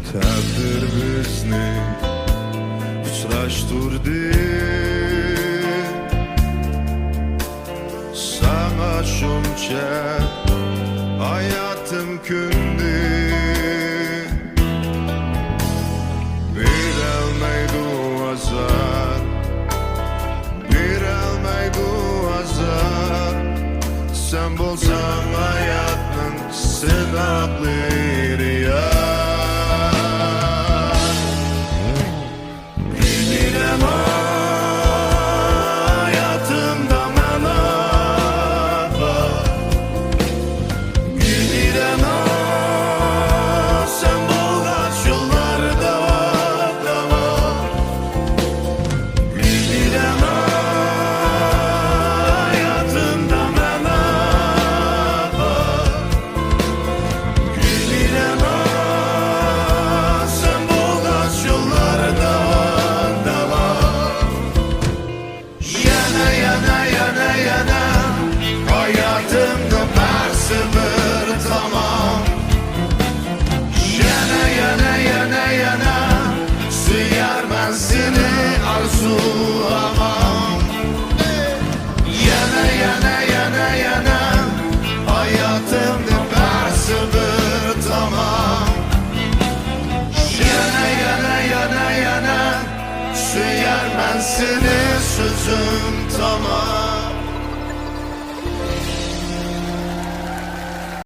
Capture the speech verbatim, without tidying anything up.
تەقدىر بىزنى ئۇچراشتۇردى. ساڭا شۇنچە ھاياتىم كۆندى. بېرەلمەيدۇ ئازار، بېرەلمەيدۇ ئازار. سەن بولساڭ ھاياتنىڭ سىناقلىرى يا. بىلىمەن ھاياتىمدا مانا بار. بىلىمەن سەن بولغاچ يوللار داۋام، داۋام. بىلىمەن ھاياتىمدا مانا بار. بىلىمەن سەن بولغاچ يوللار داۋام، داۋام. يەنە، يەنە، يەنە، يەنە ھاياتىمنى بەرسە بىر تامام. يەنە، يەنە، يەنە، يەنە سۆيەرمەن سېنى ئارزۇلىماي. يەنە، يەنە، يەنە، يەنە ھاياتىمنى بەرسە بىر تامام. يەنە، يەنە، يەنە، يەنە سۆيەرمەن سېنى سۆزۈم تامام.